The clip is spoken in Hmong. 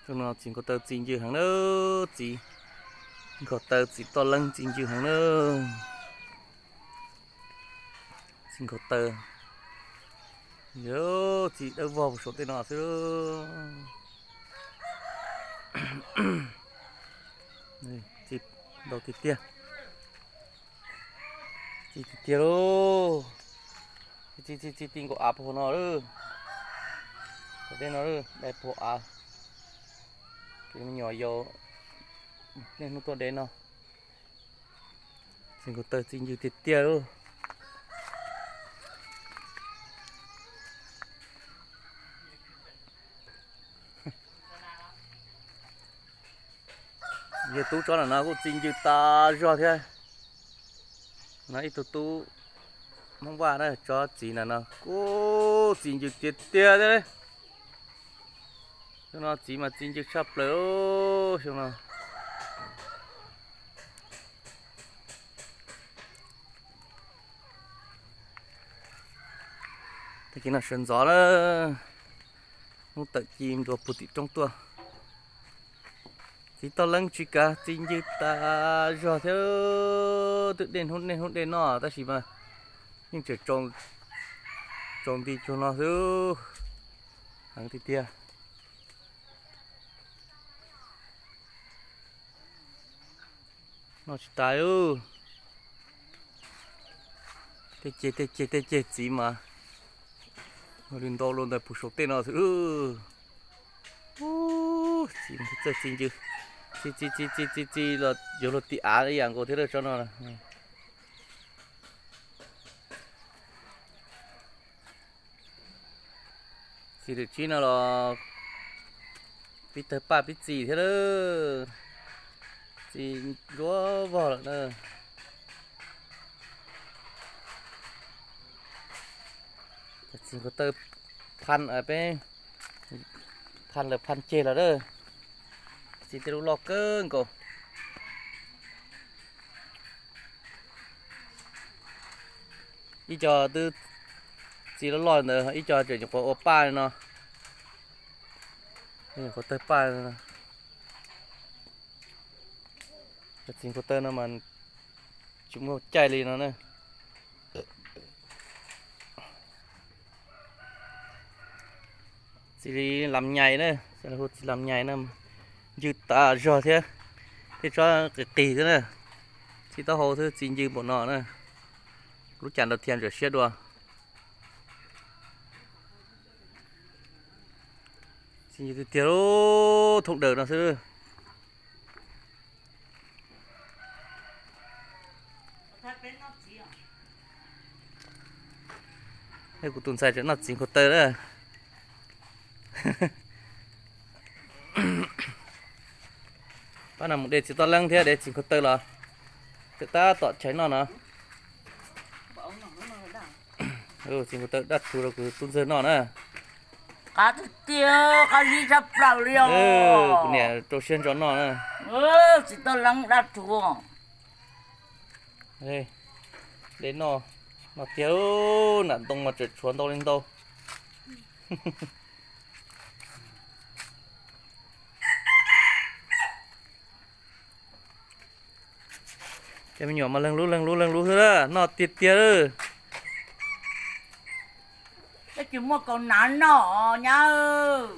Xyoo no txiv nkaus taw txi ncw heev na, txiv nkaus taw txiv toj leeb txi ncw heev na. Txiv nkaus taw, txi dawb vog puag saum tej no xwb. Txi ntau tiag tiag, txi tiag tiag lauj. Txi txi txi txi nkaus av puag no lawm. Tej no dai puag av, me nyuam yaus niaj hnub tuaj de no. Txiv nkaus taw txi ncw tiag tiag lauj. Yawg tub tsob no kuj txi ncw tas zog thiab. No ib tug tub Hmoob Vaj na, tsob txiv ntawm no kuj txi ncw tiag tiag thiab. Xyoo no txiv mas txi ncw tshaj plaws xyoo no. Tag kis no sawv ntxov na, hnub tawm ci ntua puag tim roob tuaj. Txiv toj leeb tsis kav txi ncw tas zog thiab, twb dej hnub dej hnub dej noj tab sis mas yeej tseem tsaus nti cuag no xwb. Heev tiag tiag. Noj tsis tas. Tej ceg tej ceg tej ceg txiv mas li ntau los ntawm puag saum tej no xwb. Txiv txawj txi ncw, txi txi txi txi txi txi los yuav luag tim av ib yam nkaus thiab tsob no. Txiv lwm tsib no los pib tawg paj pib txi thiab lawm. Txi nruab vog lawm na. Txiv nkaus taw phan peb, phan lawm phan ceg lawm na. Txi tej lub loj kawg nkaus. Ib co twb txi loj loj ntawd, ib co tseem nyuam qhuav ua paj no. Nyuam qhuav tawg paj. Cov txiv nkaus taw no mas tsis muaj caij li no na. Txiv lam nyais na, hu txiv lam nyais na, ncw tas zog thiab, thiab tsob qis qis thiab na. Txiv taub hau xwb txi ncw npaum no na. Lub cas nrau thiab ntsaum siab dua. Txi ncw tiag tiag lub thoob dawm no xwb. Kuv tus ntxhais tseem noj txiv nkaus taw na. Pab no mus de txiv toj leeb thiab de txiv nkaus taw los tseem tab tom tshais noj no. Txiv nkaus taw daj rhuv rau kuv tub ntxawg noj na. Qab tiag tiag, qab zib tshaj plaws li os. Kuv niam rau siab ntso noj na. Txiv toj leeb daj rhuv. De noj, noj tiag, nam ntoo mas tseem tshuav ntau li ntau. Cov me nyuam mas leeg lub leeg lub leeg lub xwb, noj tiag tiag. Twb tsis muaj kaus hnav noj nyab.